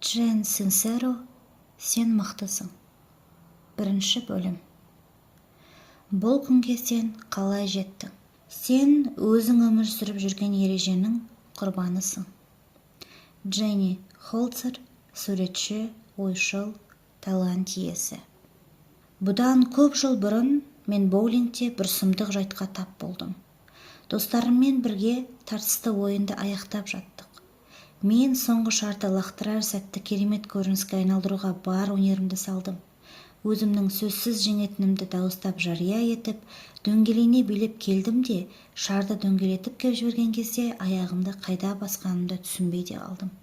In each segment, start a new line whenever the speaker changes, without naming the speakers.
Джен Синсеро, «Сен мықтысың», бірінші бөлім. Бұл күнге сен қалай жеттің? Сен өзің өмір сүріп жүрген ереженің құрбанысың. Дженни Холцер, суретші, ойшыл, талант иесі. Бұдан көп жыл бұрын мен боулингте бір сұмдық жайтқа тап болдым. Достарыммен бірге тартысты ойынды аяқтап жаттық. Мен соңғы шарды лақтырар сәтті керемет көрініске айналдыруға бар өнерімді салдым. Өзімнің сөзсіз жеңетінімді дауыстап жария етіп, дөңгелене билеп келдім де, шарды дөңгелетіп кеп жіберген кезде аяғымды қайда басқанымды түсінбей де қалдым.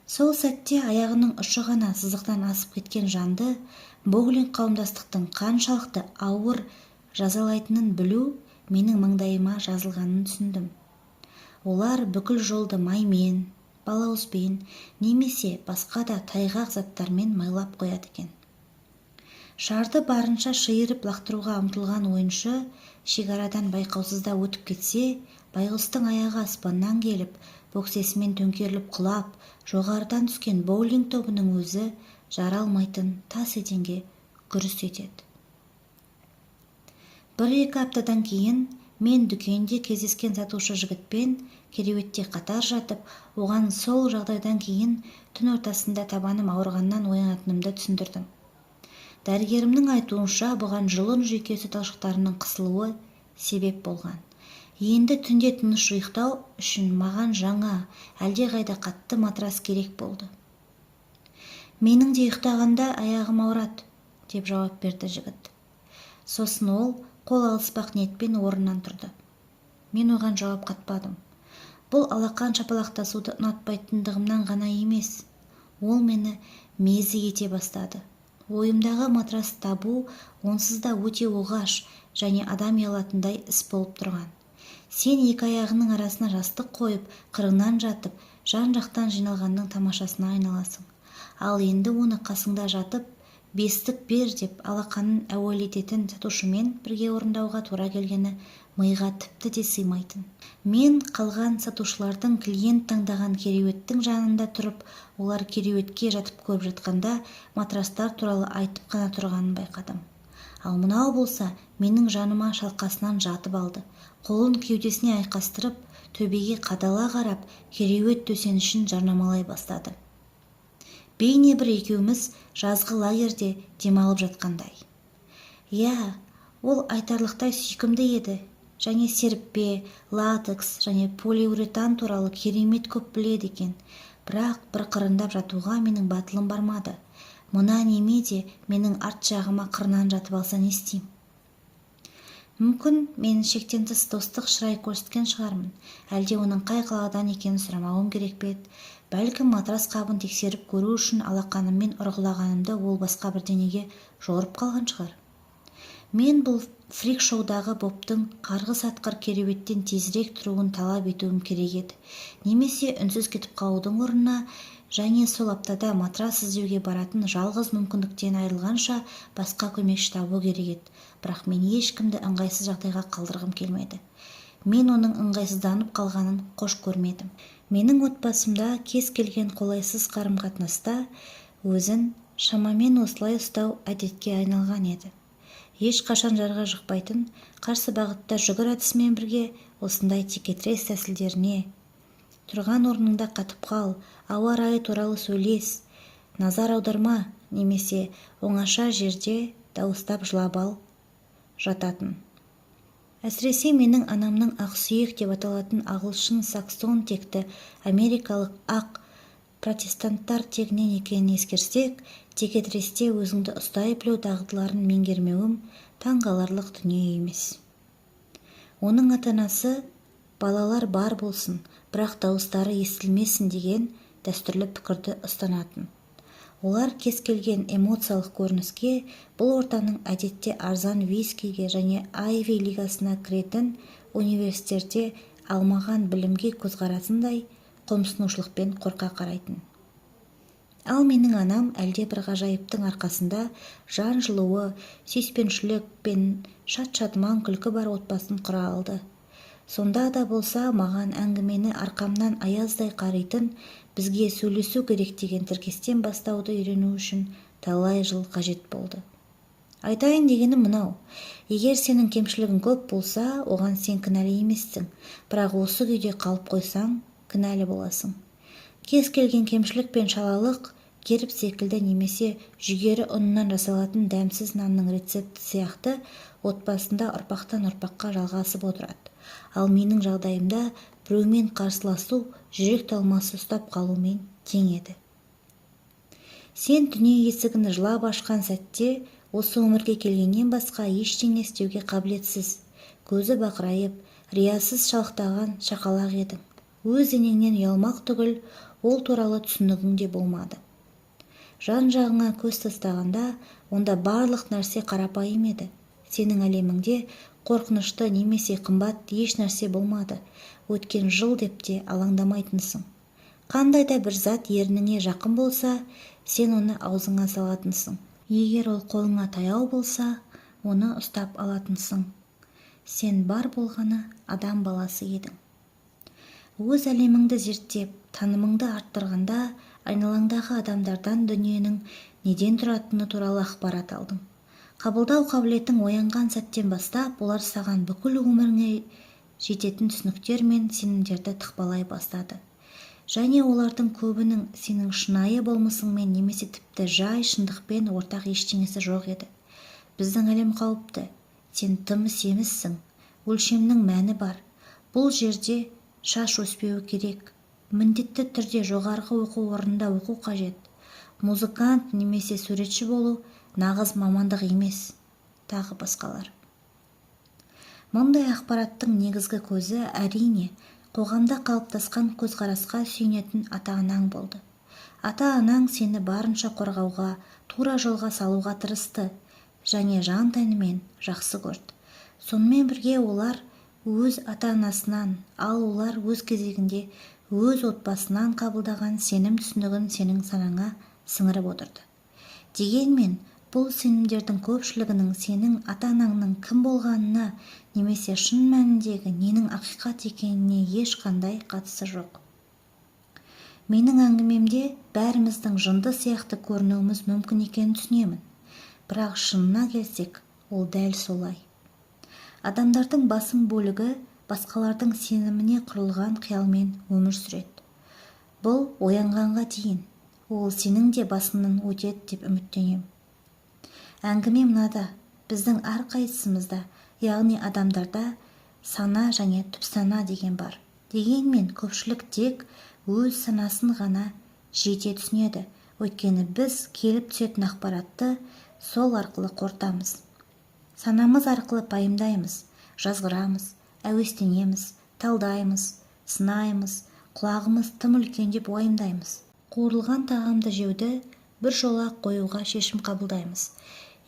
Сол сәтте аяғының ұшы ғана сызықтан асып кеткен жанды боулинг қауымдастықтың қаншалықты ауыр жазалайтынын білу менің маңдайыма жазылғанын түсіндім. Олар бүкіл жолды маймен, балауызбен немесе басқа да тайғақ заттармен майлап қояды екен. Шарды барынша шиырып лақтыруға ұмтылған ойыншы шекарадан байқаусызда өтіп кетсе, байғұстың аяғы аспаннан келіп, бөксесімен төңкеріліп құлап, жоғарыдан түскен боулинг тобының өзі жара алмайтын тас еденге гүрс етеді. Бір-екі аптадан кейін мен дүкенде кездескен сатушы жігітпен кереуетте қатар жатып, оған сол жағдайдан кейін түн ортасында табаным ауырғаннан оянатынымды түсіндірдім. Дәрігерімнің айтуынша, бұған жұлын жүйкесі талшықтарының қысылуы себеп болған. Енді түнде тыныш ұйықтау үшін маған жаңа, әлдеқайда қатты матрас керек болды. «Менің де ұйықтағанда аяғым ауырады», – деп жауап берді жігіт. Сосын ол қол алыспақ ниетпен орнынан тұрды. Мен оған жауап қатпадым. Бұл алақан шапалақтасуды ұнатпайтындығымнан ғана емес, ол мені мезі ете бастады. Ойымдағы матрас табу онсыз да өте оғаш және адам ұялатындай іс болып тұрған. Сен екі аяғыңның арасына жастық қойып, қырынан жатып, жан-жақтан жиналғанның тамашасына айналасың. Ал енді оны қасыңда жатып, «Бестік бер» деп алақанын әуелететін сатушымен бірге орындауға тура келгені миға тіпті де сыймайтын. Мен қалған сатушылардың клиент таңдаған кереуеттің жанында тұрып, олар кереуетке жатып көріп жатқанда матрастар туралы айтып қана тұрғанын байқадым. Ал мынау болса, менің жаныма шалқасынан жатып алды. Қолын кеудесіне айқастырып, төбеге қадала қарап, кереует төсенішін жарнамалай бастады. Бейне бір екеуміз жазғы лагерьде демалып жатқандай. Иә, ол айтарлықтай сүйкімді еді және серіппе, латекс және полиуретан туралы керемет көп біледі екен. Бірақ бір қырындап жатуға менің батылым бармады. Мына неме де менің арт жағыма қырынан жатып алса, не істеймін? Мүмкін, мен шектен тыс достық шырай көрсеткен шығармын. Әлде оның қай қаладан екенін сұрамауым керек пе еді? Бәлкім, матрас қабын тексеріп көру үшін алақаныммен ұрғылағанымды ол басқа бірдеңеге жорып қалған шығар. Мен бұл фрик-шоудағы Бобтың қарғыс атқыр кереуеттен тезірек тұруын талап етуім керек еді немесе үнсіз кетіп қалудың орнына және сол аптада матрас іздеуге баратын жалғыз мүмкіндіктен айырылғанша басқа көмекші табу керек еді. Бірақ мен ешкімді ыңғайсыз жағдайға қалдырғым келмеді. Мен оның ыңғайсызданып қалғанын қош көрмедім. Менің отбасымда кез келген қолайсыз қарым-қатынаста өзін шамамен осылай ұстау әдетке айналған еді. Ешқашан жарға жықпайтын қарсы бағытта жүгір әдісімен бірге осындай текетірес тәсілдеріне: тұрған орныңда қатып қал, ауа райы туралы сөйлес, назар аударма немесе оңаша жерде дауыстап жылап ал жататын. Әсіресе менің анамның ақсүйек деп аталатын ағылшын-саксон текті америкалық ақ протестанттар тегінен екенін ескерсек, текетіресте өзіңді ұстай білу дағдыларын меңгермеуім таңғаларлық дүние емес. Оның ата-анасы балалар бар болсын, бірақ дауыстары естілмесін деген дәстүрлі пікірді ұстанатын. Олар кез келген эмоциялық көрініске, бұл ортаның әдетте арзан вискиге және Айви лигасына кіретін университеттерде алмаған білімге көзқарасындай қомсынушылықпен қорқа қарайтын. Ал менің анам әлдебір ғажайыптың арқасында жан жылуы, сүйіспеншілік пен шат-шадыман күлкі бар отбасын құра алды. Сонда да болса маған әңгімені арқамнан аяздай қаритын бізге сөйлесу керек деген тіркестен бастауды үйрену үшін талай жыл қажет болды. Айтайын дегенім мынау: егер сенің кемшілігің көп болса, оған сен кінәлі емессің, бірақ осы күйде қалып қойсаң, кінәлі боласың. Кез келген кемшілік пен шалалық герб секілді немесе жүгері ұнынан жасалатын дәмсіз нанның рецепті сияқты отбасында ұрпақтан ұрпаққа жалғасып отырады. Ал менің жағдайымда біреумен қарсыласу жүрек талмасы ұстап қалумен тең еді. Сен дүние есігін жылап ашқан сәтте осы өмірге келгеннен басқа ештеңе істеуге қабілетсіз, көзі бақырайып, риясыз шалықтаған шақалақ едің. Өз денеңнен ұялмақ түгіл, ол туралы түсінігің де болмады. Жан-жағыңа көз тастағанда, онда барлық нәрсе қарапайым еді. Сенің әлеміңде қорқынышты немесе қымбат еш нәрсе болмады. Өткен жыл деп те алаңдамайтынсың. Қандай да бір зат ерніңе жақын болса, сен оны аузыңа салатынсың. Егер ол қолыңа таяу болса, оны ұстап алатынсың. Сен бар болғаны адам баласы едің. Өз әлеміңді зерттеп, танымыңды арттырғанда, айналаңдағы адамдардан дүниенің неден тұратыны туралы ақпарат алдың. Қабылдау қабілетің оянған сәттен бастап олар саған бүкіл өміріңе жететін түсініктер мен сенімдерді тықпалай бастады. Және олардың көбінің сенің шынайы болмысыңмен немесе тіпті жай шындықпен ортақ ештеңесі жоқ еді. Біздің әлем қауіпті, сен тым семізсің, өлшемнің мәні бар, бұл жерде шаш өспеуі керек, міндетті түрде жоғарғы оқу орнында оқу қажет, музыкант немесе суретші болу нағыз мамандық емес, тағы басқалар. Мұндай ақпараттың негізгі көзі, әрине, қоғамда қалыптасқан көзқарасқа сүйенетін ата-анаң болды. Ата-анаң сені барынша қорғауға, тура жолға салуға тырысты және жан-тәнімен жақсы көрді. Сонымен бірге олар өз ата-анасынан, ал олар өз кезегінде өз отбасынан қабылдаған сенім түсінігін сенің санаңа сіңіріп отырды. Дегенмен бұл сенімдердің көпшілігінің сенің ата-анаңның кім болғанына немесе шын мәніндегі ненің ақиқат екеніне ешқандай қатысы жоқ. Менің әңгімемде бәріміздің жынды сияқты көрінуіміз мүмкін екенін түсінемін, бірақ шынына келсек, ол дәл солай. Адамдардың басым бөлігі басқалардың сеніміне құрылған қиялмен өмір сүреді. Бұл оянғанға дейін ол сенің де басыңнан өтеді деп үміттенемін. Әңгіме мынада: біздің әрқайсымызда, яғни адамдарда сана және түпсана деген бар. Дегенмен көпшілік тек өз санасын ғана жете түсінеді, өйткені біз келіп түсетін ақпаратты сол арқылы қорытамыз. Санамыз арқылы пайымдаймыз, жазғырамыз, әуестенеміз, талдаймыз, сынаймыз, құлағымыз тым үлкен деп уайымдаймыз. Қуырылған тағамды жеуді бір жола қоюға шешім қабылдаймыз.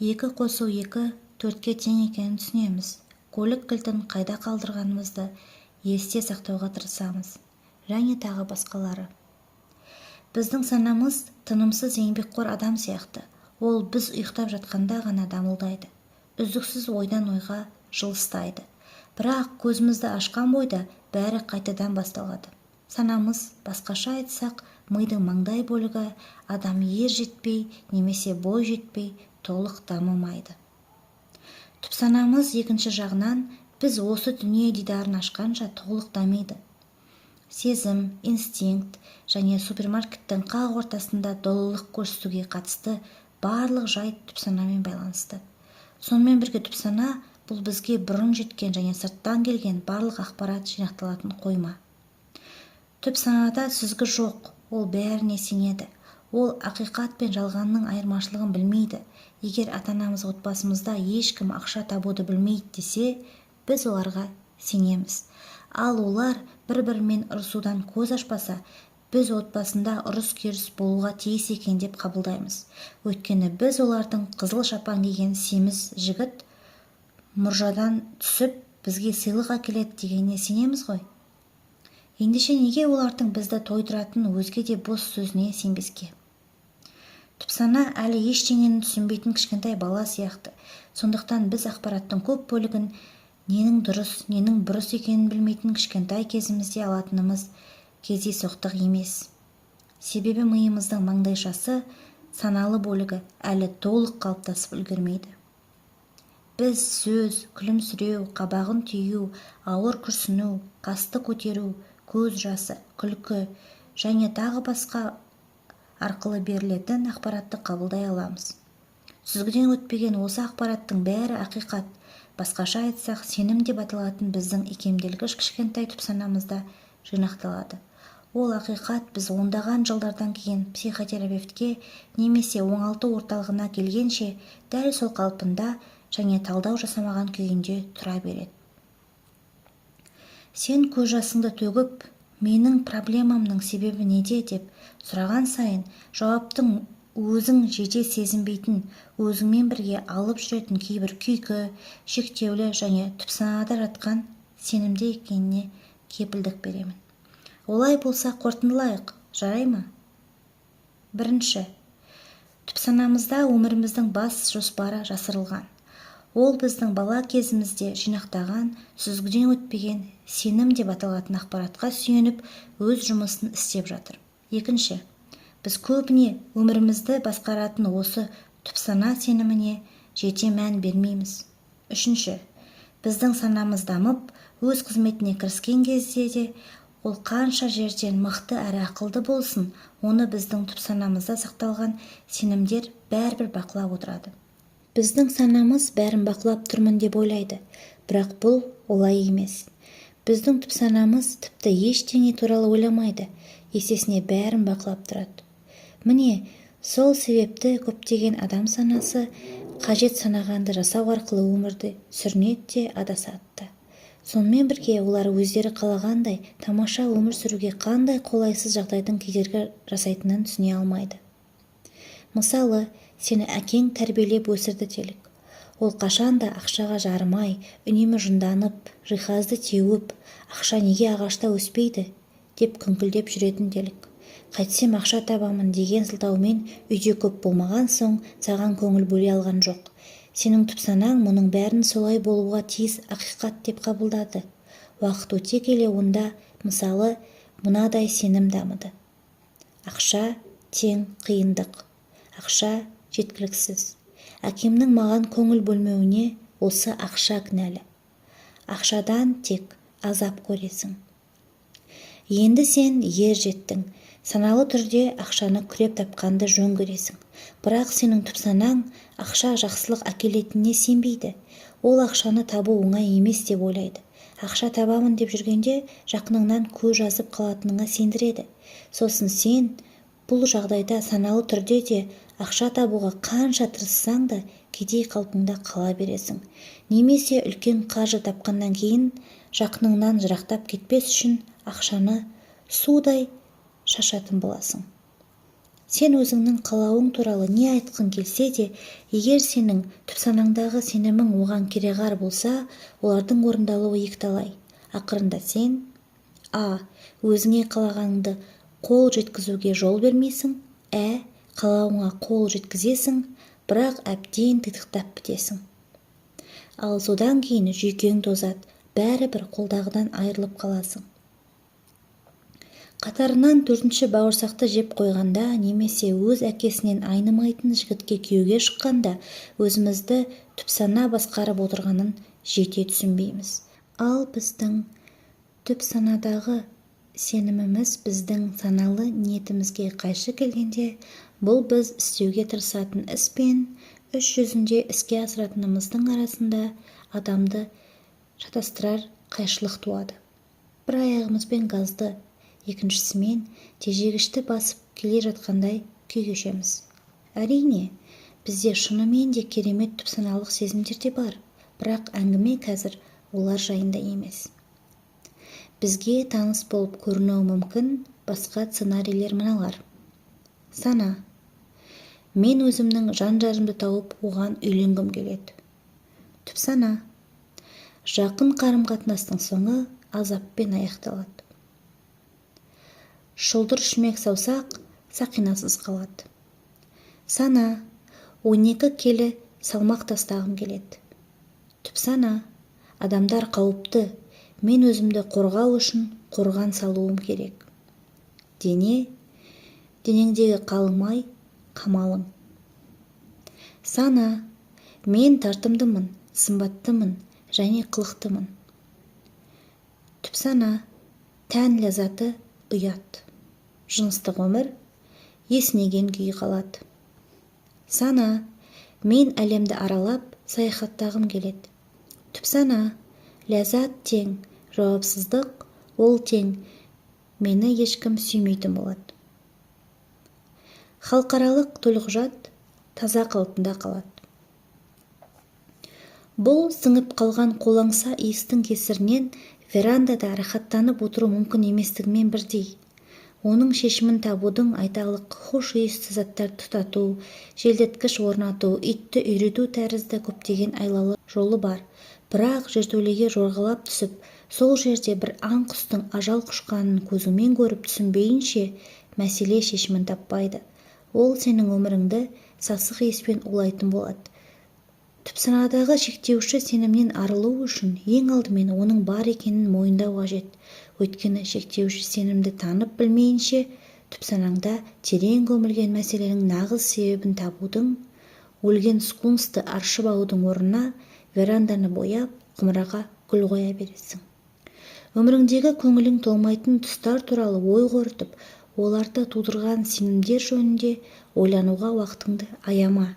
Екі қосу екі төртке тең екенін түсінеміз. Көлік кілтін қайда қалдырғанымызды есте сақтауға тырысамыз және тағы басқалары. Біздің санамыз тынымсыз еңбекқор адам сияқты. Ол біз ұйықтап жатқанда ғана дамылдайды, үздіксіз ойдан ойға жылыстайды. Бірақ көзімізді ашқан бойда бәрі қайтадан басталады. Санамыз, басқаша айтсақ, мидың маңдай бөлігі адам ер жетпей немесе бой жетпей толық дамымайды. Түпсанамыз, екінші жағынан, біз осы дүние дидарын ашқанша толық дамиды. Сезім, инстинкт және супермаркеттің қақ ортасында долылық көрсетуге қатысты барлық жайт түпсанамен байланысты. Сонымен бірге түпсана – бұл бізге бұрын жеткен және сырттан келген барлық ақпарат жинақталатын қойма. Түпсанада сүзгі жоқ, ол бәріне сенеді. Ол ақиқат пен жалғанның айырмашылығын білмейді. Егер ата-анамыз отбасымызда ешкім ақша табуды білмейді десе, біз оларға сенеміз. Ал олар бір-бірімен ұрысудан көз ашпаса, біз отбасында ұрыс-керіс болуға тиіс екен деп қабылдаймыз. Өйткені біз олардың қызыл шапан киген семіз жігіт мұржадан түсіп бізге сыйлық әкеледі дегеніне сенеміз ғой. Ендеше неге олардың бізді тойдыратын өзге де бос сөзіне сенбеске? Түпсана әлі ештеңені түсінбейтін кішкентай бала сияқты. Сондықтан біз ақпараттың көп бөлігін Ненің дұрыс, ненің бұрыс екенін білмейтін кішкентай кезімізде алатынымыз кездейсоқтық емес. Себебі миымыздың маңдайшасы, саналы бөлігі әлі толық қалыптасып үлгермейді. Біз сөз, күлімсіреу, қабағын түю, ауыр күрсіну, қасты көтеру, көз жасы, күлкі және тағы басқа арқылы берілетін ақпаратты қабылдай аламыз. Сүзгіден өтпеген осы ақпараттың бәрі ақиқат, басқаша айтсақ, сенім деп аталатын біздің икемделгіш кішкентай түпсанамызда жинақталады. Ол ақиқат біз ондаған жылдардан кейін психотерапевтке немесе оңалту орталығына келгенше дәл сол қалпында және талдау жасамаған күйінде тұра береді. Сен көз жасыңды төгіп, «Менің проблемамның себебі неде?» деп сұраған сайын, жауаптың өзің жете сезінбейтін, өзіңмен бірге алып жүретін кейбір күйкі, шектеулі және түпсанада жатқан сенімде екеніне кепілдік беремін. Олай болса, қорытындылайық, жарай ма? Бірінші, түпсанамызда өміріміздің бас жоспары жасырылған. Ол біздің бала кезімізде жинақтаған, сүзгіден өтпеген сенім деп аталатын ақпаратқа сүйеніп, өз жұмысын істеп жатыр. Екінші, біз көбіне өмірімізді басқаратын осы түпсана сеніміне жете мән бермейміз. Үшінші, біздің санамыз дамып, өз қызметіне кіріскен кезде де, ол қанша жерден мықты әрі ақылды болсын, оны біздің түпсанамызда сақталған сенімдер бәрібір бақылап отырады. Біздің санамыз бәрін бақылап тұрмын деп ойлайды, бірақ бұл олай емес. Біздің түпсанамыз тіпті ештеңе туралы ойламайды, есесіне бәрін бақылап тұрады. Міне, сол себепті көптеген адам санасы қажет санағанды жасау арқылы өмірде сүрінеді де, адасады да. Сонымен бірге олар өздері қалағандай тамаша өмір сүруге қандай қолайсыз жағдайдың кедергі жасайтынын түсіне алмайды. Мысалы, сені әкең тәрбиелеп өсірді делік. Ол қашанда ақшаға жарымай, үнемі жынданып, жиһазды теуіп, «Ақша неге ағашта өспейді?» деп күңкілдеп жүретін делік. Қайтсем ақша табамын деген сылтаумен үйде көп болмаған соң, саған көңіл бөле алған жоқ. Сенің түпсанаң мұның бәрін солай болуға тиіс ақиқат деп қабылдады. Уақыт өте келе онда, мысалы, мынадай сенім дамыды: ақша тең қиындық, ақша жеткіліксіз, әкемнің маған көңіл бөлмеуіне осы ақша кінәлі, ақшадан тек азап көресің. Енді сен ер жеттің, саналы түрде ақшаны күреп тапқанды жөн көресің. Бірақ сенің түпсанаң ақша жақсылық әкелетініне сенбейді. Ол ақшаны табу оңай емес деп ойлайды. Ақша табамын деп жүргенде жақыныңнан көз жазып қалатыныңа сендіреді. Сосын сен бұл жағдайда саналы түрде де ақша табуға қанша тырыссаң да, кедей қалпыңда қала бересің немесе үлкен қаржы тапқаннан кейін жақыныңнан жырақтап кетпес үшін ақшаны судай шашатын боласың. Сен өзіңнің қалауың туралы не айтқың келсе де, егер сенің түпсанаңдағы сенімің оған кереғар болса, олардың орындалуы екіталай. Ақырында сен: а өзіңе қалағаныңды қол жеткізуге жол бермейсің, ә қалауыңа қол жеткізесің, бірақ әбден титықтап бітесің. Ал содан кейін жүйкең тозады, бәрібір қолдағыдан айырылып қаласың. Қатарынан төртінші бауырсақты жеп қойғанда немесе өз әкесінен айнымайтын жігітке күйеуге шыққанда өзімізді түпсана басқарып отырғанын жете түсінбейміз. Ал біздің түпсанадағы сеніміміз біздің саналы ниетімізге қайшы келгенде, бұл біз істеуге тырысатын іс пен іс жүзінде іске асыратынымыздың арасында адамды шатастырар қайшылық туады. Бір аяғымызбен газды, екіншісімен тежегішті басып келе жатқандай күй кешеміз. Әрине, бізде шынымен де керемет түпсаналық сезімдер де бар, бірақ әңгіме қазір олар жайында емес. Бізге таныс болып көрінуі мүмкін басқа сценарийлер мыналар: Сана: «Мен өзімнің жан жарымды тауып, оған үйленгім келеді». Түпсана: «Жақын қарым-қатынастың соңы азаппен аяқталады». Шұлдыр шүмек саусақ сақинасыз қалады. Сана: «12 келі салмақ тастағым келеді». Түпсана: Адамдар қауіпті, мен өзімді қорғау үшін қорған салуым керек. Дене, денеңдегі қалың май, қамалың. Сана, мен тартымдымын, сымбаттымын және қылықтымын. Түпсана, тән ләззаты ұят. Жыныстық өмір есінеген күйі қалады. Сана, мен әлемді аралап, саяхаттағым келеді. Түпсана, ләззат тең жауапсыздық, ол тең мені ешкім сүймейтін болады. Халықаралық төлқұжат таза қалпында қалады. Бұл сіңіп қалған қолаңса иістің кесірінен верандада рахаттанып отыру мүмкін еместігімен бірдей. Оның шешімін табудың айталық хош иісті заттарды тұтату, желдеткіш орнату, итті үйрету тәрізді көптеген айлалы жолы бар. Бірақ жертөлеге жорғалап түсіп, сол жерде бір аң-құстың ажал құшқанын көзіңмен көріп түсінбейінше, мәселе шешімін таппайды. Ол сенің өміріңді сасық иіспен улайтын болады. Түпсанадағы шектеуші сенімнен арылу үшін ең алдымен оның бар екенін мойындау қажет. Өйткені шектеуші сенімді танып білмейінше, түпсанаңда терең көмілген мәселенің нағыз себебін табудың, өлген скунсты аршып алудың орнына веранданы бояп, құмыраға гүл қоя бересің. Өміріңдегі көңілің толмайтын тұстар туралы ой қорытып, оларды тудырған сенімдер жөнінде ойлануға уақытыңды аяма.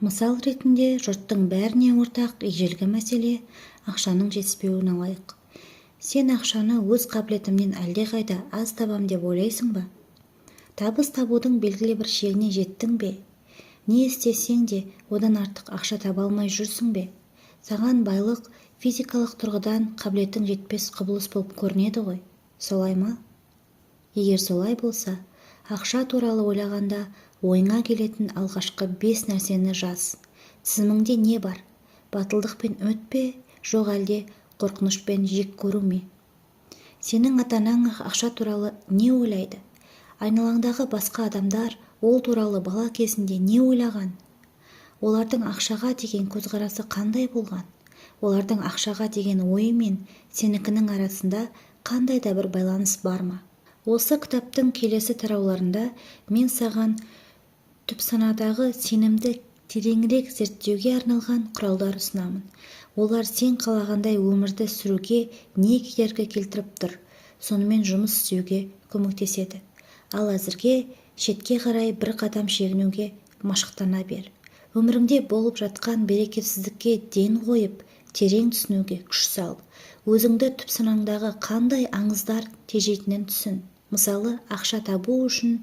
Мысал ретінде жұрттың бәріне ортақ ежелгі мәселе ақшаның жетіспеуін алайық. Сен ақшаны өз қабілетімнен әлдеқайда аз табам деп ойлайсың ба? Табыс табудың белгілі бір шегіне жеттің бе? Не істесең де одан артық ақша таба алмай жүрсің бе? Саған байлық физикалық тұрғыдан қабілетің жетпес құбылыс болып көрінеді ғой, солай ма? Егер солай болса, ақша туралы ойлағанда ойыңа келетін алғашқы 5 нәрсені жаз. Тізіміңде не бар? Батылдық пен үміт пе, жоқ әлде қорқыныш пен жек көру ме? Сенің ата-анаң ақша туралы не ойлайды? Айналаңдағы басқа адамдар ол туралы бала кезінде не ойлаған? Олардың ақшаға деген көзқарасы қандай болған? Олардың ақшаға деген ойы мен сенікінің арасында қандай да бір байланыс бар ма? Осы кітаптың келесі тарауларында мен саған түпсанадағы сенімді тереңірек зерттеуге арналған құралдар ұсынамын. Олар сен қалағандай өмірді сүруге не кедергі келтіріп тұр, сонымен жұмыс істеуге көмектеседі. Ал әзірге шетке қарай бір қадам шегінуге машықтана бер. Өміріңде болып жатқан берекетсіздікке ден қойып, терең түсінуге күш сал. Өзіңді түпсанаңдағы қандай аңыздар тежейтінін түсін. Мысалы, ақша табу үшін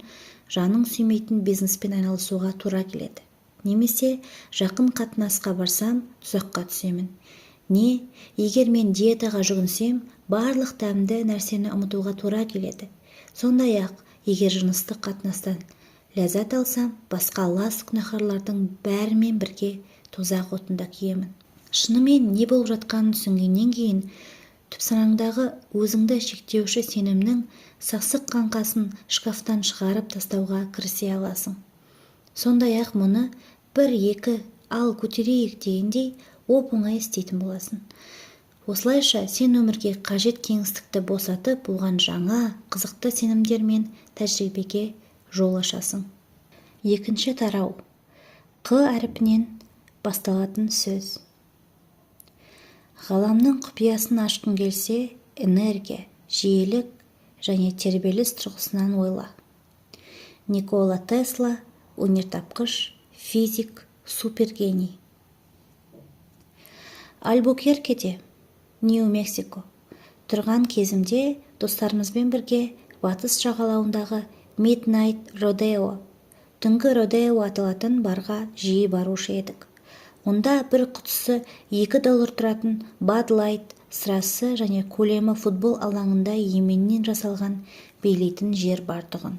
жаның сүймейтін бизнеспен айналысуға тура келеді. Немесе жақын қатынасқа барсам, тұзаққа түсемін. Не, егер мен диетаға жүгінсем, барлық дәмді нәрсені ұмытуға тура келеді. Сондай-ақ, егер жыныстық қатынастан ләззат алсам, басқа лас күнәһарлардың бәрімен бірге тозақ отында күйемін. Шынымен не болып жатқанын түсінгеннен кейін, түпсанаңдағы өзіңді шектеуші сенімнің сасық қаңқасын шкафтан шығарып тастауға кірісе аласың. Сондай-ақ мұны 1-2 ал көтерейік дегендей оп-оңай істейтін боласың. Осылайша сен өмірге қажет кеңістікті босатып, оған жаңа, қызықты сенімдер мен тәжірибеге жол ашасың. Екінші тарау. Қ әрпінен басталатын сөз. Ғаламның құпиясын ашқың келсе, энергия, жиілік және тербеліс тұрғысынан ойла. Никола Тесла, өнертапқыш, физик, супергений. Альбукеркеде, Нью-Мексико, тұрған кезімде достарымызбен бірге батыс жағалауындағы Midnight Rodeo, түнгі родео аталатын барға жиі барушы едік. Онда бір құтысы $2 тұратын Bud Light сырасы және көлемі футбол алаңында еменнен жасалған билейтін жер бар тұғын.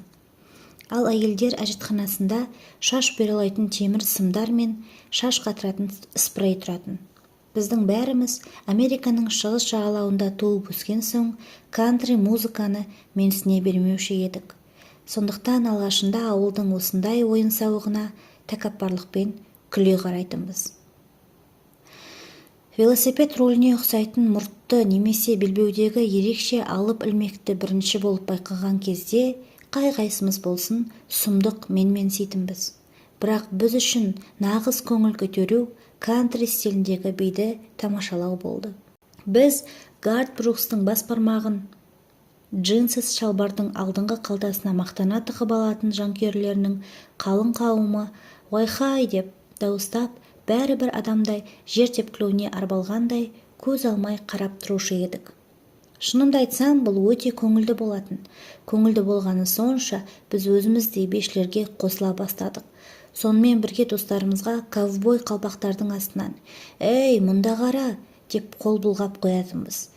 Ал әйелдер әжетханасында шаш бұйралайтын темір сымдар мен шаш қатыратын спрей тұратын. Біздің бәріміз Американың шығыс жағалауында туып өскен соң кантри музыканы менсіне бермеуші едік. Сондықтан алғашында ауылдың осындай ойын-сауығына тәкаппарлықпен күле қарайтынбыз. Велосипед руліне ұқсайтын мұртты немесе белбеудегі ерекше алып ілмекті бірінші болып байқаған кезде қай-қайсымыз болсын сұмдық менменситінбіз. Бірақ біз үшін нағыз көңіл көтеру кантри стиліндегі биді тамашалау болды. Біз Гарт Брукстың бас бармағын джинсы шалбардың алдыңғы қалтасына мақтана тығып алатын жанкүйерлерінің қалың қауымы «Уайхай!» деп дауыстап, бәрі бір адамдай жер тепкілеуіне арбалғандай көз алмай қарап тұрушы едік. Шынымды айтсам, бұл өте көңілді болатын. Көңілді болғаны сонша, біз өзіміз де бишілерге қосыла бастадық. Сонымен бірге достарымызға ковбой қалпақтардың астынан: «Ей, мұнда қара!» деп қол бұлғап қоятынбыз.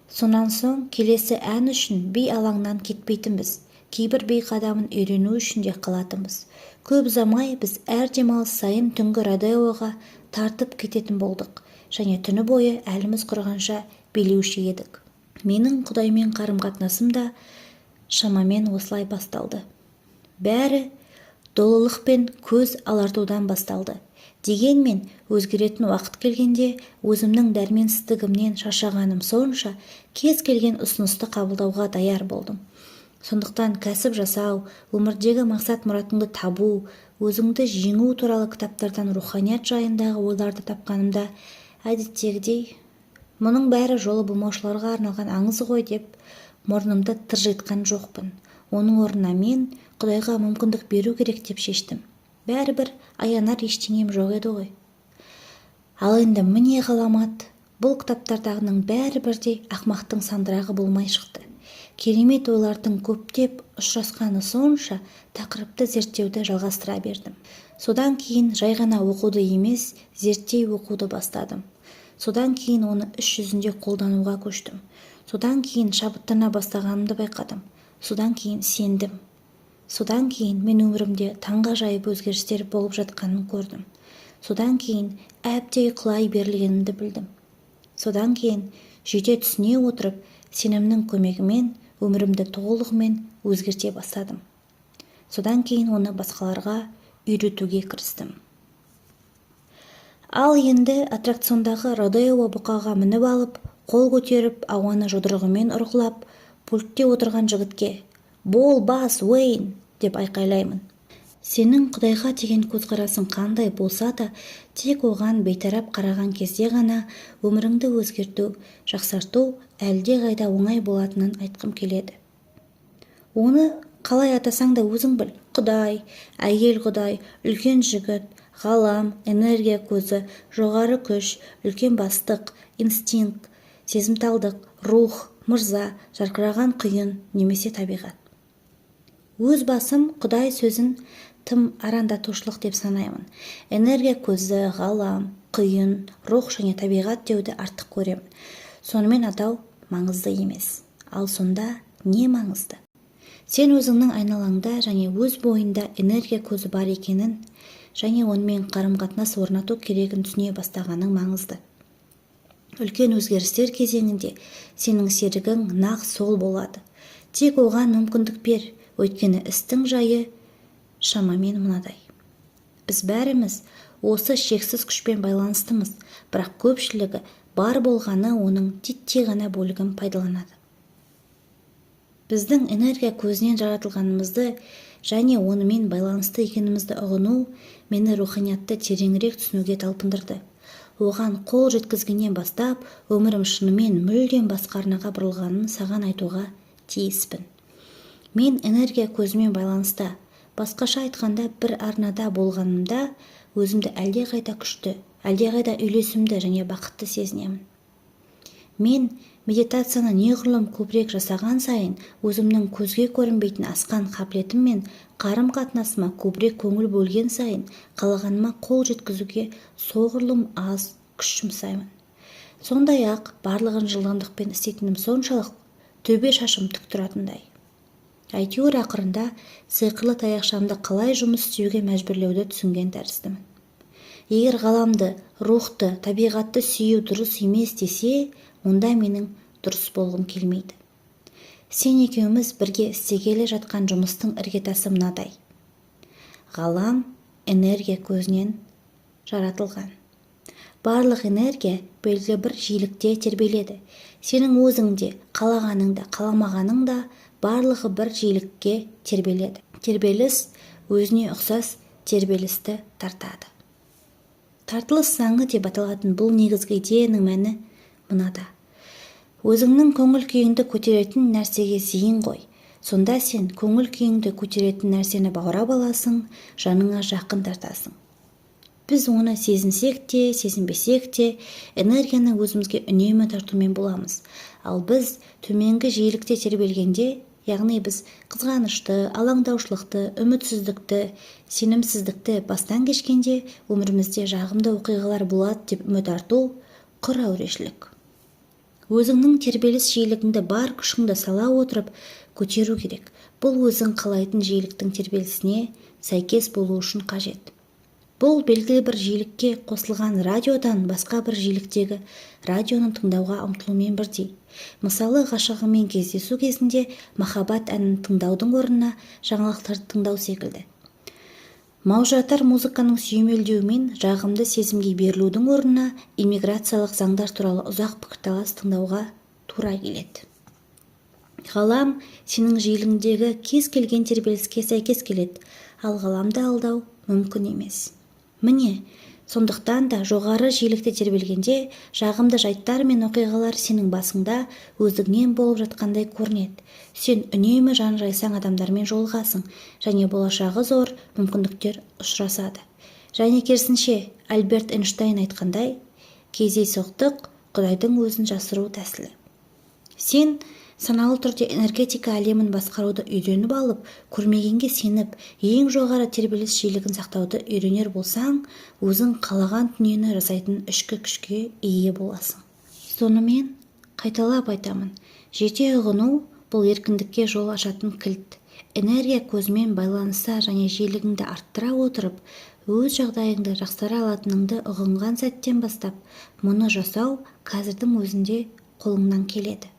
Сонан соң келесі ән үшін би алаңынан кетпейтінбіз. Кейбір би қадамын үйрену үшін де қалатынбыз. Көп ұзамай біз әр демалыс сайын түнгі родеоға тартып кететін болдық және түні бойы әліміз құрығанша билеуші едік. Менің Құдаймен қарым-қатынасым да шамамен осылай басталды. Бәрі долылық пен көз алартудан басталды. Дегенмен өзгеретін уақыт келгенде, өзімнің дәрменсіздігімнен шаршағаным сонша, кез келген ұсынысты қабылдауға даяр болдым. Сондықтан кәсіп жасау, өмірдегі мақсат-мұратыңды табу, өзіңді жеңу туралы кітаптардан руханият жайындағы ойларды тапқанымда, әдеттегідей, мұның бәрі жолы болмаушыларға арналған аңыз ғой деп мұрнымды тыржитқан жоқпын. Оның орнына мен Құдайға мүмкіндік беру керек деп шештім. Бәрібір аянар ештеңем жоқ еді ғой. Ал енді міне ғаламат, бұл кітаптардағының бәрі бірдей ақмақтың сандырағы болмай шықты. Керемет ойлардың көптеп ұшырасқаны сонша, тақырыпты зерттеуді жалғастыра бердім. Содан кейін жай ғана оқуды емес, зерттей оқуды бастадым. Содан кейін оны іс жүзінде қолдануға көштім. Содан кейін шабыттана бастағанымды байқадым. Содан кейін сендім. Содан кейін мен өмірімде таңғажайып өзгерістер болып жатқанын көрдім. Содан кейін әбден құлай берілгенімді білдім. Содан кейін жете түсіне отырып, сенімнің көмегімен өмірімді толығымен өзгерте бастадым. Содан кейін оны басқаларға үйретуге кірістім. Ал енді аттракциондағы родео бұқаға мініп алып, қол көтеріп, ауаны жұдырығымен ұрғылап, пультте отырған жігітке: «Бол, бас, Уэйн!» деп айқайлаймын. Сенің Құдайға деген көзқарасың қандай болса да, тек оған бейтарап қараған кезде ғана өміріңді өзгерту, жақсарту әлдеқайда оңай болатынын айтқым келеді. Оны қалай атасаң да өзің біл: Құдай, әйел құдай, үлкен жігіт, ғалам, энергия көзі, жоғары күш, үлкен бастық, инстинкт, сезімталдық, рух, мырза, жарқыраған құйын немесе табиғат. Өз басым Құдай сөзін тым арандатушылық деп санаймын. Энергия көзі, ғалам, құйын, рух және табиғат деуді артық көремін. Сонымен, атау маңызды емес. Ал сонда не маңызды? Сен өзіңнің айналаңда және өз бойында энергия көзі бар екенін және онымен қарым-қатынас орнату керегін түсіне бастағаның маңызды. Үлкен өзгерістер кезеңінде сенің серігің нақ сол болады. Тек оған мүмкіндік бер. Өйткені істің жайы шамамен мынадай: біз бәріміз осы шексіз күшпен байланыстымыз, бірақ көпшілігі бар болғаны оның титтей ғана бөлігін пайдаланады. Біздің энергия көзінен жаратылғанымызды және онымен байланысты екенімізді ұғыну мені руханиятты тереңірек түсінуге талпындырды. Оған қол жеткізгеннен бастап өмірім шынымен мүлдем басқа арнаға бұрылғанын саған айтуға тиіспін. Мен энергия көзімен байланыста, басқаша айтқанда, бір арнада болғанымда, өзімді әлдеқайда күшті, әлдеқайда үйлесімді және бақытты сезінемін. Мен медитацияны неғұрлым көбірек жасаған сайын, өзімнің көзге көрінбейтін асқан қабілетім мен қарым-қатынасыма көбірек көңіл бөлген сайын, қалағаныма қол жеткізуге соғұрлым аз күш жұмсаймын. Сондай-ақ барлығын жылдамдықпен істейтінім соншалық, төбе шашым тік тұратындай. Әйтеуір, ақырында сиқырлы таяқшамды қалай жұмыс істеуге мәжбүрлеуді түсінген тәріздімін. Егер ғаламды, рухты, табиғатты сүю дұрыс емес десе, онда менің дұрыс болғым келмейді. Сен екеуміз бірге істегелі жатқан жұмыстың іргетасы мынадай: ғалам энергия көзінен жаратылған. Барлық энергия белгілі бір жиілікте тербеледі. Сенің өзің де, қалағаның да, қаламағаның да, барлығы бір жиілікке тербеледі. Тербеліс өзіне ұқсас тербелісті тартады. Тартылыс заңы деп аталатын бұл негізгі идеяның мәні мынада: өзіңнің көңіл-күйіңді көтеретін нәрсеге зейін қой. Сонда сен көңіл-күйіңді көтеретін нәрсені баурап аласың, жаныңа жақын тартасың. Біз оны сезінсек те, сезінбесек те, энергияны өзімізге үнемі тартумен боламыз. Ал біз төменгі жиілікте тербелгенде, яғни біз қызғанышты, алаңдаушылықты, үмітсіздікті, сенімсіздікті бастан кешкенде, өмірімізде жағымды оқиғалар болады деп үміт арту – құр әурешілік. Өзіңнің тербеліс жиілігіңді бар күшіңді сала отырып көтеру керек. Бұл өзің қалайтын жиіліктің тербелісіне сәйкес болу үшін қажет. Бұл белгілі бір жиілікке қосылған радиодан басқа бір жиіліктегі радионы тыңдауға ұмтылумен бірдей. Мысалы, ғашығыңмен кездесу кезінде махаббат әнін тыңдаудың орнына жаңалықтарды тыңдау секілді. Маужыратар музыканың сүйемелдеуімен жағымды сезімге берілудің орнына иммиграциялық заңдар туралы ұзақ пікірталас тыңдауға тура келеді. Ғалам сенің жиілігіңдегі кез келген тербеліске сәйкес келеді, ал ғаламды алдау мүмкін емес. Міне, сондықтан да жоғары жиілікте тербелгенде жағымды жайттар мен оқиғалар сенің басыңда өздігінен болып жатқандай көрінеді. Сен үнемі жан жайсаң адамдармен жолығасың және болашағы зор мүмкіндіктер ұшырасады. Және керісінше, Альберт Эйнштейн айтқандай, кездейсоқтық – Құдайдың өзін жасыру тәсілі. Сен саналы түрде энергетика әлемін басқаруды үйреніп алып, көрмегенге сеніп, ең жоғары тербеліс жиілігін сақтауды үйренер болсаң, өзің қалаған дүниені жасайтын ішкі күшке ие боласың. Сонымен, қайталап айтамын: жете ұғыну – бұл еркіндікке жол ашатын кілт. Энергия көзімен байланыса және жиілігіңді арттыра отырып, өз жағдайыңды жақсара алатыныңды ұғынған сәттен бастап, мұны жасау қазірдің өзінде қолыңнан келеді.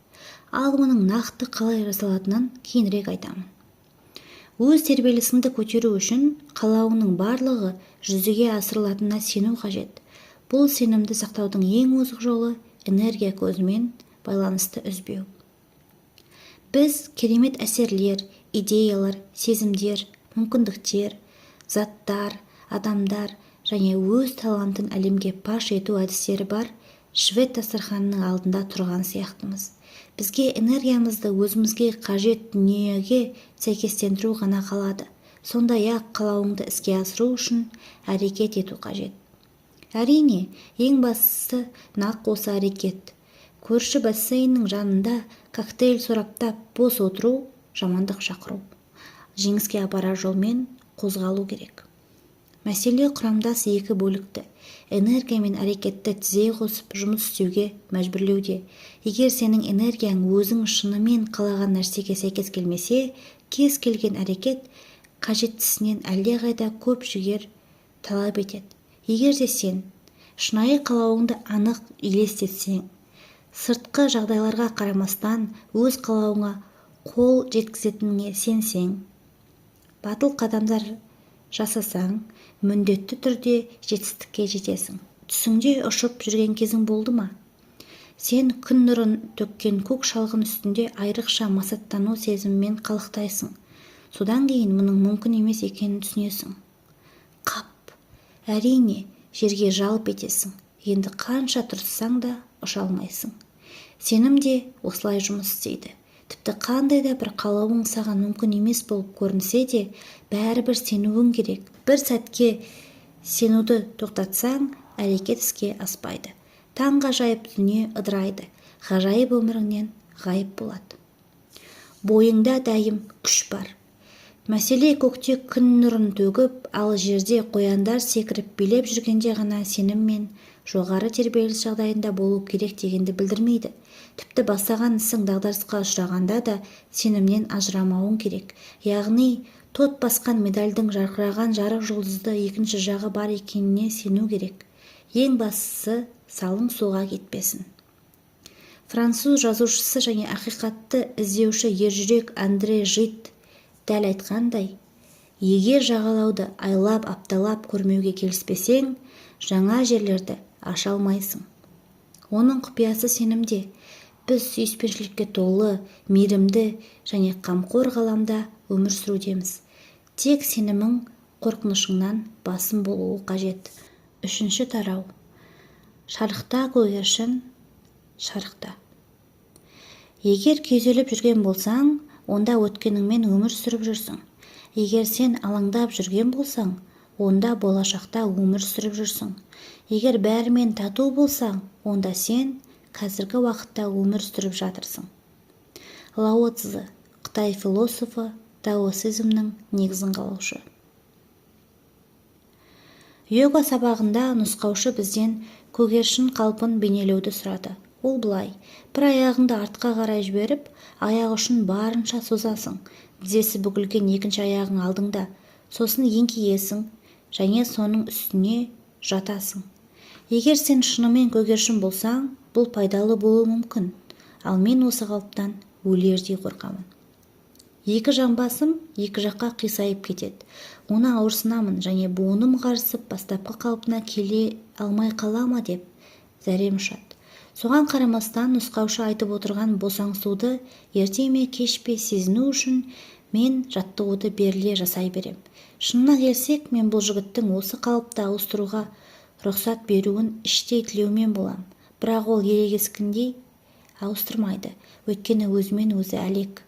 Ал оның нақты қалай жасалатынын кейінірек айтамын. Өз тербелісіңді көтеру үшін қалауыңның барлығы жүзеге асырылатынына сену қажет. Бұл сенімді сақтаудың ең озық жолы – энергия көзімен байланысты үзбеу. Біз керемет әсерлер, идеялар, сезімдер, мүмкіндіктер, заттар, адамдар және өз талантын әлемге паш ету әдістері бар швед дастарханының алдында тұрған сияқтымыз. Бізге энергиямызды өзімізге қажет дүниеге сәйкестендіру ғана қалады. Сондай-ақ қалауыңды іске асыру үшін әрекет ету қажет. Әрине, ең бастысы нақ осы әрекет. Көрші бассейннің жанында коктейль сораптап бос отыру – жамандық шақыру. Жеңіске апарар жолмен қозғалу керек. Мәселе құрамдас екі бөлікті – энергия мен әрекетті тізе қосып жұмыс істеуге мәжбүрлеуде. Егер сенің энергияң өзің шынымен қалаған нәрсеге сәйкес келмесе, кез келген әрекет қажеттісінен әлдеқайда көп жігер талап етеді. Егер де сен шынайы қалауыңды анық елестетсең, сыртқы жағдайларға қарамастан өз қалауыңа қол жеткізетініңе сенсең, батыл қадамдар жасасаң, міндетті түрде жетістікке жетесің. Түсіңде ұшып жүрген кезің болды ма? Сен күн нұрын төккен көк шалғын үстінде айрықша масаттану сезімімен қалықтайсың. Содан кейін мұның мүмкін емес екенін түсінесің. Қап, әрине, жерге жалп етесің. Енді қанша тырыссаң да, ұша алмайсың. Сенім де осылай жұмыс істейді. Тіпті қандай да бір қалауың саған мүмкін емес болып көрінсе де, бәрібір сенуің керек. Бір сәтке сенуді тоқтатсаң, әрекет іске аспайды. Таңғажайып дүние ыдырайды, ғажайып өміріңнен ғайып болады. Бойыңда дәйім күш бар. Мәселе көкте күн нұрын төгіп, ал жерде қояндар секіріп билеп жүргенде ғана сенім мен жоғары тербеліс жағдайында болу керек дегенді білдірмейді. Тіпті бастаған ісің дағдарысқа ұшырағанда да сенімнен ажырамауың керек. Яғни тот басқан медальдің жарқыраған жарық жұлдызды екінші жағы бар екеніне сену керек. Ең бастысы, салың суға кетпесін. Француз жазушысы және ақиқатты іздеуші ержүрек Андре Жид дәл айтқандай: «Егер жағалауды айлап, апталап көрмеуге келіспесең, жаңа жерлерді аша алмайсың. Оның құпиясы сенімде. Біз сүйіспеншілікке толы, мейірімді және қамқор ғаламда өмір сүрудеміз. Тек сенімің қорқынышыңнан басым болуы қажет. Үшінші тарау. Шарықта, көгершін, шарықта. Егер күйзеліп жүрген болсаң, онда өткеніңмен өмір сүріп жүрсің. Егер сен алаңдап жүрген болсаң, онда болашақта өмір сүріп жүрсің. Егер бәрімен тату болсаң, онда сен қазіргі уақытта өмір сүріп жатырсың. Лао Цзы, қытай философы, даосизмнің негізін қалаушы. Йога сабағында нұсқаушы бізден көгершін қалпын бейнелеуді сұрады. Ол былай: бір аяғыңды артқа қарай жіберіп, аяқ ұшын барынша созасың, тізесі бүгілген екінші аяғың алдыңда, сосын еңкейесің және соның үстіне жатасың. Егер сен шынымен көгершін болсаң, бұл пайдалы болуы мүмкін, ал мен осы қалыптан өлердей қорқамын. Екі жамбасым екі жаққа қисайып кетеді, оны ауырсынамын және буыным қарысып, бастапқы қалпына келе алмай қала ма деп зәрем ұшады. Соған қарамастан, нұсқаушы айтып отырған босаңсуды ерте ме, кеш пе сезіну үшін мен жаттығуды беріле жасай берем. Шынына келсек, мен бұл жігіттің осы қалыпты ауыстыруға рұқсат беруін іштей тілеумен болам. Бірақ ол ерегескендей ауыстырмайды, өйткені өзімен өзі әлек.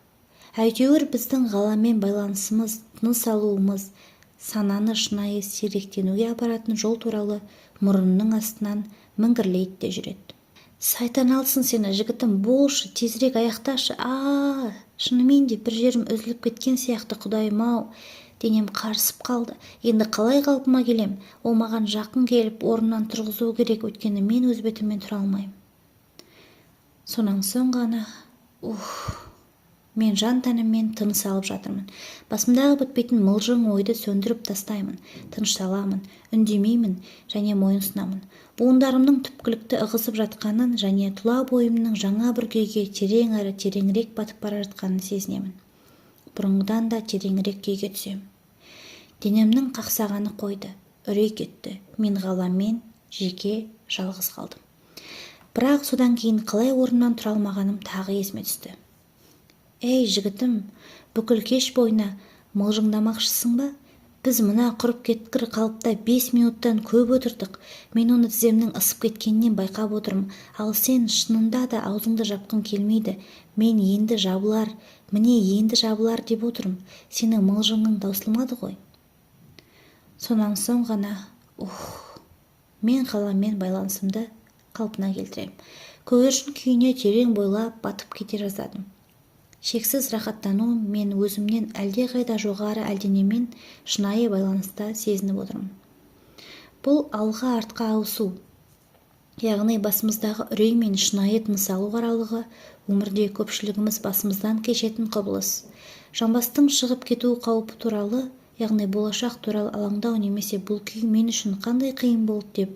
Әйтеуір, біздің ғаламмен байланысымыз, тыныс алуымыз, сананы шынайы сергектенуге апаратын жол туралы мұрнының астынан міңгірлейді де жүреді. Сайтан алсын сені, жігітім, болшы, тезірек аяқташы! А, шынымен де бір жерім үзіліп кеткен сияқты. Құдайым-ау, денем қарысып қалды. Енді қалай қалпыма келем? Ол маған жақын келіп, орнымнан тұрғызуы керек, өйткені мен өз бетіммен тұра алмаймын. Сонан соң ғана, ух, мен жан тәніммен тыныс алып жатырмын. Басымдағы бітпейтін мылжың ойды сөндіріп тастаймын, тынышталамын, үндемеймін және мойынсұнамын. Буындарымның түпкілікті ығысып жатқанын және тұла бойымның жаңа бір күйге терең әрі тереңірек батып бара жатқанын сезінемін. Бұрынғыдан да тереңірек күйге түсемін. Денемнің қақсағаны қойды, үрей кетті. Мен ғаламмен жеке жалғыз қалдым. Бірақ содан кейін қалай орнымнан тұра алмағаным тағы есіме түсті. Ей, жігітім, бүкіл кеш бойына мылжыңдамақшысың ба? Біз мына құрып кеткір қалыпта 5 минуттан көп отырдық. Мен оны тіземнің ысып кеткенінен байқап отырмын, ал сен шынында да аузыңды жапқың келмейді. Мен енді жабылар, міне, енді жабылар деп отырмын. Сенің мылжыңың таусылмады ғой. Сонан соң ғана, ух, мен ғаламмен байланысымды қалпына келтіремін. Көгершін күйіне терең бойлап батып кете жаздадым. Шексіз рахаттану. Мен өзімнен әлдеқайда жоғары әлденемен шынайы байланыста сезініп отырмын. Бұл алға артқа ауысу, яғни басымыздағы үрей мен шынайы тыныс алу аралығы, өмірде көпшілігіміз басымыздан кешетін құбылыс. Жамбастың шығып кету қаупі туралы, яғни болашақ туралы алаңдау немесе бұл күй мен үшін қандай қиын болды деп,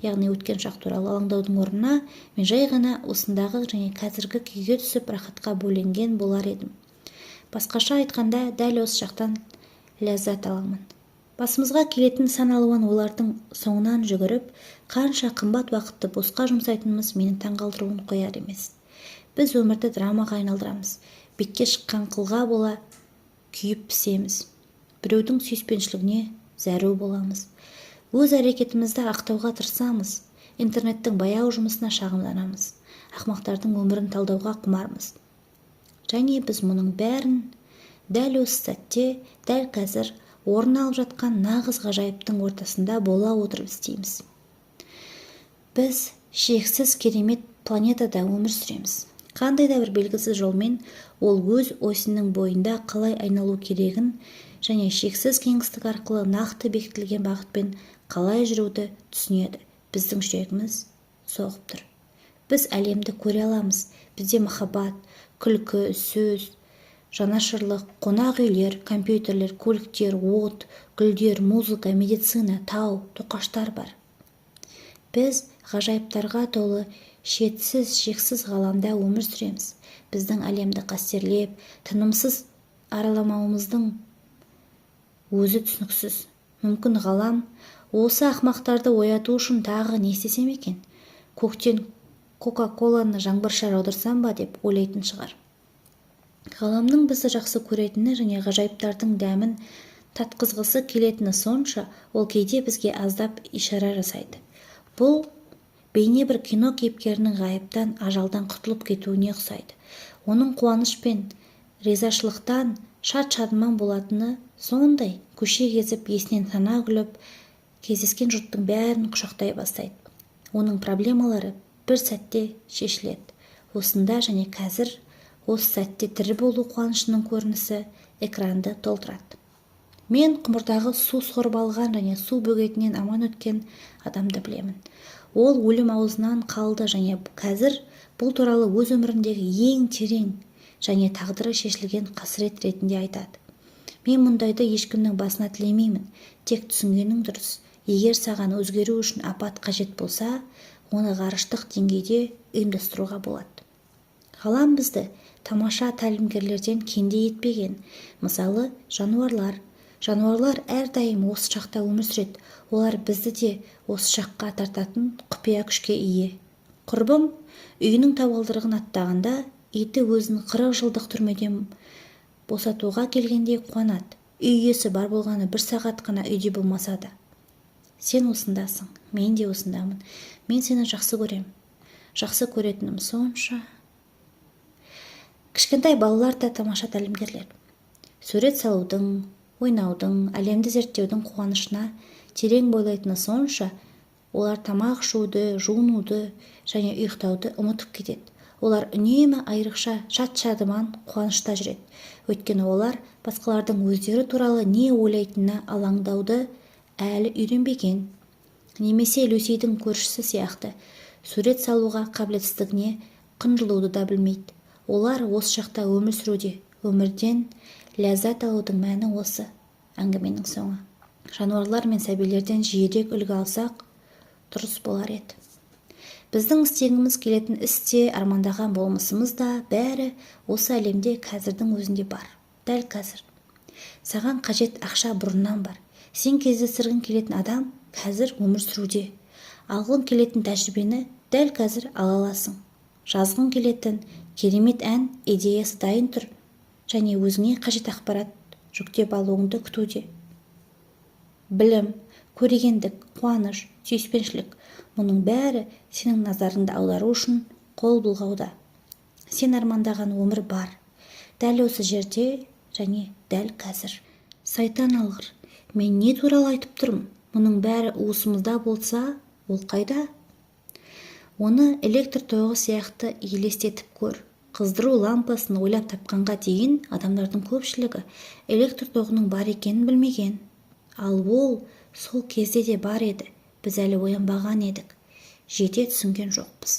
яғни өткен шақ туралы алаңдаудың орнына мен жай ғана осындағы және қазіргі күйге түсіп, рахатқа бөленген болар едім. Басқаша айтқанда, дәл осы шақтан ләззат аламын. Басымызға келетін сан алуан ойлардың соңынан жүгіріп, қанша қымбат уақытты босқа жұмсайтынымыз мені таңғалдыруын қояр емес. Біз өмірді драмаға айналдырамыз, бетке шыққан қылға бола күйіп пісеміз, біреудің сүйіспеншілігіне зәру боламыз, өз әрекетімізді ақтауға тырысамыз, интернеттің баяу жұмысына шағымданамыз, ақымақтардың өмірін талдауға құмармыз. Және біз мұның бәрін дәл осы сәтте, дәл қазір орын алып жатқан нағыз ғажайыптың ортасында бола отырып істейміз. Біз шексіз керемет планетада өмір сүреміз. Қандай да бір белгісіз жолмен ол өз осінің бойында қалай айналу керегін және шексіз кеңістік арқылы нақты бекітілген бағытпен қалай жүруді түсінеді. Біздің жүрегіміз соғып тұр, біз әлемді көре аламыз. Бізде махаббат, күлкі, сөз, жанашырлық, қонақ үйлер, компьютерлер, көліктер, от, гүлдер, музыка, медицина, тау, тоқаштар бар. Біз ғажайыптарға толы шетсіз, шексіз ғаламда өмір сүреміз. Біздің әлемді қастерлеп, тынымсыз араламауымыздың өзі түсініксіз. Мүмкін, ғалам осы ақмақтарды ояту үшін тағы не істесем екен, көктен кока-коланы жаңбырша жаудырсам ба деп ойлайтын шығар. Ғаламның бізді жақсы көретіні және ғажайыптардың дәмін татқызғысы келетіні сонша, ол кейде бізге аздап ишара жасайды. Бұл бейне бір кино кейіпкерінің ғайыптан ажалдан құтылып кетуіне ұқсайды. Оның қуаныш пен ризашылықтан шат-шадыман болатыны сондай, көше кезіп, есінен тана күліп, кездескен жұрттың бәрін құшақтай бастайды. Оның проблемалары бір сәтте шешіледі. Осында және қазір, осы сәтте тірі болу қуанышының көрінісі экранды толтырады. Мен құмырдағы су сорып алған және су бөгетінен аман өткен адамды білемін. Ол өлім аузынан қалды және қазір бұл туралы өз өміріндегі ең терең және тағдыры шешілген қасірет ретінде айтады. Мен мұндайды ешкімнің басына тілемеймін. Тек түсінгенің дұрыс: егер саған өзгеру үшін апат қажет болса, оны ғарыштық деңгейде ұйымдастыруға болады. Ғалам бізді тамаша тәлімгерлерден кенде етпеген. Мысалы, жануарлар. Жануарлар әрдайым осы шақта өмір сүреді. Олар бізді де осы шаққа тартатын құпия күшке ие. Құрбым үйінің табалдырығын аттағанда, иті өзін 40 жылдық түрмеден босатуға келгендей қуанады, үй иесі бар болғаны бір сағат қана үйде болмаса да. Сен осындасың, мен де осындамын. Мен сені жақсы көрем. Жақсы көретінім сонша. Кішкентай балалар да тамаша тәлімгерлер. Сурет салудың, ойнаудың, әлемді зерттеудің қуанышына терең бойлайтыны сонша, олар тамақ ішуді, жуынуды және ұйықтауды ұмытып кетеді. Олар үнемі айрықша шат-шадыман қуанышта жүреді, өйткені олар басқалардың өздері туралы не ойлайтынына алаңдауды әлі үйренбеген немесе Люсидің көршісі сияқты сурет салуға қабілетсіздігіне қынжылуды да білмейді. Олар осы шақта өмір сүруде. Өмірден ләззат алудың мәні осы. Әңгіменің соңы. Жануарлар мен сәбилерден жиірек үлгі алсақ, дұрыс болар еді. Біздің істегіміз келетін іс те, армандаған болмысымыз да, бәрі осы әлемде қазірдің өзінде бар. Дәл қазір саған қажет ақша бұрыннан бар. Сен кездестіргің келетін адам қазір өмір сүруде. Алғың келетін тәжірибені дәл қазір ала аласың. Жазғың келетін керемет ән идеясы дайын тұр және өзіңе қажет ақпарат жүктеп алуыңды күтуде. Білім, көрегендік, қуаныш, сүйіспеншілік – мұның бәрі сенің назарыңды аудару үшін қол бұлғауда. Сен армандаған өмір бар, дәл осы жерде және дәл қазір. Сайтан алғыр, мен не туралы айтып тұрмын? Мұның бәрі уысымызда болса, ол қайда? Оны электр тоғы сияқты елестетіп көр. Қыздыру лампасын ойлап тапқанға дейін адамдардың көпшілігі электр тоғының бар екенін білмеген. Ал ол сол кезде де бар еді, біз әлі оянбаған едік, жете түсінген жоқпыз.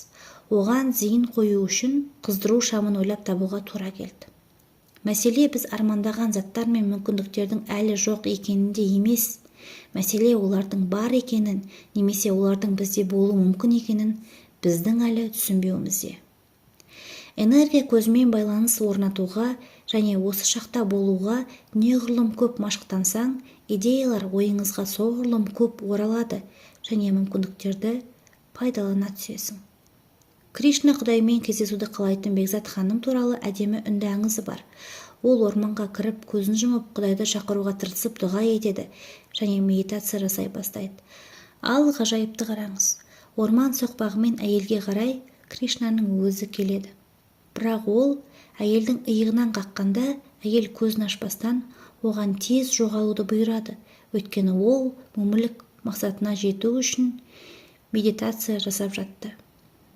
Оған зейін қою үшін қыздыру шамын ойлап табуға тура келді. Мәселе біз армандаған заттар мен мүмкіндіктердің әлі жоқ екенінде емес. Мәселе олардың бар екенін немесе олардың бізде болуы мүмкін екенін біздің әлі түсінбеуімізде. Энергия көзімен байланыс орнатуға және осы шақта болуға неғұрлым көп машықтансаң, идеялар ойыңызға соғұрлым көп оралады және мүмкіндіктерді пайдалана түсесің. Кришна құдаймен кездесуді қалайтын бекзат ханым туралы әдемі үнді аңызы бар. Ол орманға кіріп, көзін жұмып, құдайды шақыруға тырысып, дұға етеді және медитация жасай бастайды. Ал ғажайыпты қараңыз: орман соқпағымен әйелге қарай Кришнаның өзі келеді. Бірақ ол әйелдің иығынан қаққанда, әйел көзін ашпастан оған тез жоғалуды бұйырады, өйткені ол өмірлік мақсатына жету үшін медитация жасап жатты.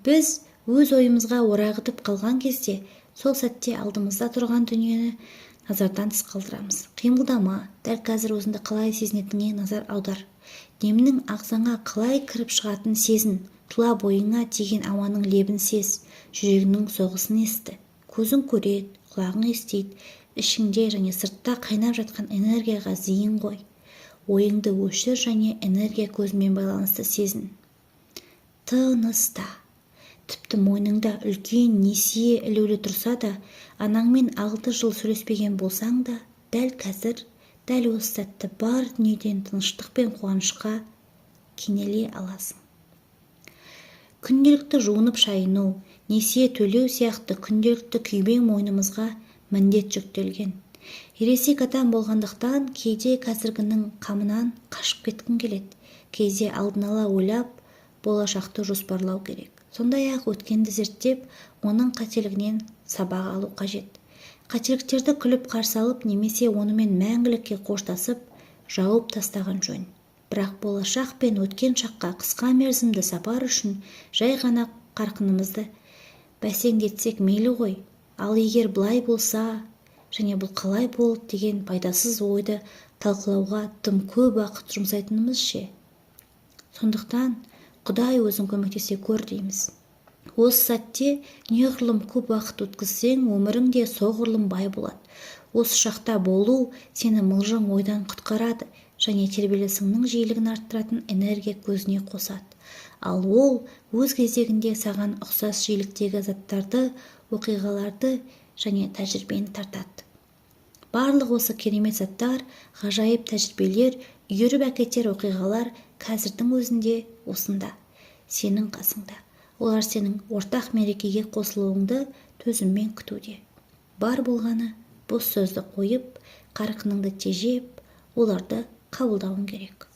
Біз өз ойымызға орағытып қалған кезде, сол сәтте алдымызда тұрған дүниені назардан тыс қалдырамыз. Қимылдама, дәл қазір өзіңді қалай сезінетініңе назар аудар. Демнің ағзаңа қалай кіріп шығатынын сезін. Тұла бойыңа тиген ауаның лебін сез. Жүрегіңнің соғысын есті. Көзің көреді, құлағың естиді. Ішіңде және сыртта қайнап жатқан энергияға зейін қой. Ойыңды өшір және энергия көзімен байланысты сезін. Тыныста. Тіпті мойныңда үлкен несие ілулі тұрса да, анаңмен 6 жыл сөйлеспеген болсаң да, дәл қазір Дәл осы сәтті бар дүниеден тыныштық пен қуанышқа кенеле аласың. Күнделікті жуынып-шайыну, несие төлеу сияқты күнделікті күйбең мойнымызға міндет жүктелген. Ересек адам болғандықтан, кейде қазіргінің қамынан қашып кеткің келеді. Кейде алдын ала ойлап, болашақты жоспарлау керек. Сондай-ақ өткенді зерттеп, оның қателігінен сабақ алу қажет. Қателіктерді күліп қарсы алып немесе онымен мәңгілікке қоштасып, жауып тастаған жөн. Бірақ болашақ пен өткен шаққа қысқа мерзімді сапар үшін жай ғана қарқынымызды бәсеңдетсек мейлі ғой. Ал егер былай болса және бұл қалай болды деген пайдасыз ойды талқылауға тым көп уақыт жұмсайтынымыз ше? Сондықтан Құдай, өзің көмектесе көр дейміз. Осы сәтте неғұрлым көп уақыт өткізсең, өмірің де соғұрлым бай болады. Осы шақта болу сені мылжың ойдан құтқарады және тербелісіңнің жиілігін арттыратын энергия көзіне қосады. Ал ол өз кезегінде саған ұқсас жиіліктегі заттарды, оқиғаларды және тәжірибені тартады. Барлық осы керемет заттар, ғажайып тәжірибелер, үйіріп әкетер оқиғалар қазірдің өзінде осында, сенің қасыңда. Олар сенің ортақ мерекеге қосылуыңды төзіммен күтуде. Бар болғаны, бос сөзді қойып, қарқыныңды тежеп, оларды қабылдауың керек.